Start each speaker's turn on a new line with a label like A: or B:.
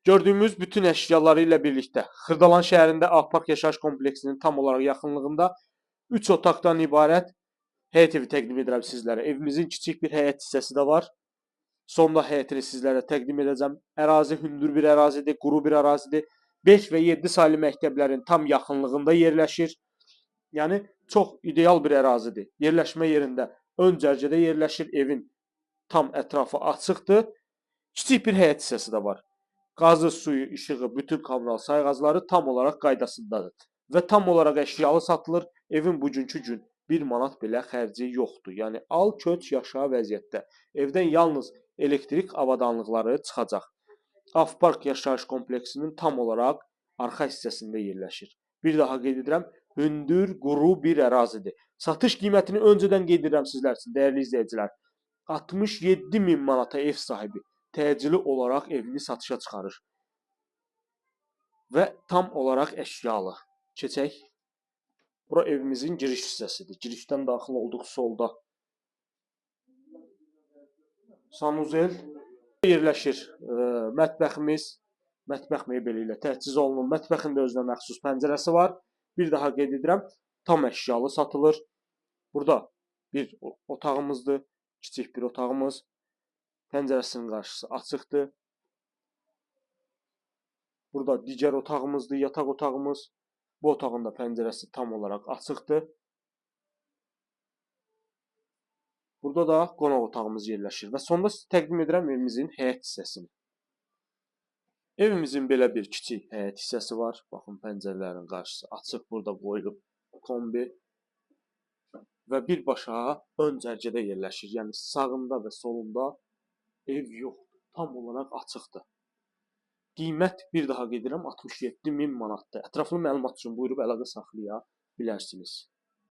A: Gördüyümüz bütün əşyaları ilə birlikdə Xırdalan şəhərində Avpark yaşayış kompleksinin tam olaraq yaxınlığında 3 otaqdan ibarət həyət evi təqdim edirəm sizlərə. Evimizin kiçik bir həyət hissəsi də var. Sonda həyətini sizlərə təqdim edəcəm. Ərazi hündür bir ərazidir, quru bir ərazidir. 5 və 7 saylı məktəblərin tam yaxınlığında yerləşir. Yəni çox ideal bir ərazidir. Yerləşmə yerində ön cərgədə yerləşir. Evin tam ətrafı açıqdır. Kiçik bir həyət hissəsi də var. Qazı, suyu, işığı, bütün kommunal sayğacları tam olaraq qaydasındadır və tam olaraq əşyalı satılır. Evin bugünkü gün 1 manat belə xərci yoxdur. Yəni al, köç, yaşa vəziyyətdə. Evdən yalnız elektrik avadanlıqları çıxacaq. Avpark yaşayış kompleksinin tam olaraq arxa hissəsində yerləşir. Bir daha qeyd edirəm, hündür, quru bir ərazidir. Satış qiymətini öncədən qeyd edirəm sizlər üçün, dəyərli izləyicilər. 67 min manata ev sahibi təcili olaraq evini satışa çıxarır. Və tam olaraq əşyalı. Keçək. Bura evimizin giriş hissəsidir. Girişdən daxil olduq solda. Sanuzel yerləşir. Mətbəximiz, mətbəx mebeli ilə təchiz olunur. Mətbəxin də özünə məxsus pəncərəsi var. Bir daha qeyd edirəm, tam əşyalı satılır. Burada bir otağımızdır, kiçik bir otağımız. Pəncərəsinin qarşısı açıqdır. Burada digər otağımızdır, yataq otağımız. Bu otağın da pəncərəsi tam olaraq açıqdır. Burada da qonaq otağımız yerləşir və sonda sizə təqdim edirəm evimizin həyət hissəsini. Evimizin belə bir kiçik həyət hissəsi var. Baxın, pəncərələrin qarşısı açıq, burada qoyulub kombi və birbaşa ön cərgədə yerləşir. Yəni sağında və solunda ev yoxdur, tam olaraq açıqdır. Qiymət bir daha qeyd edirəm 67 min manatdır. Ətraflı məlumat üçün buyurub əlaqə saxlaya bilərsiniz.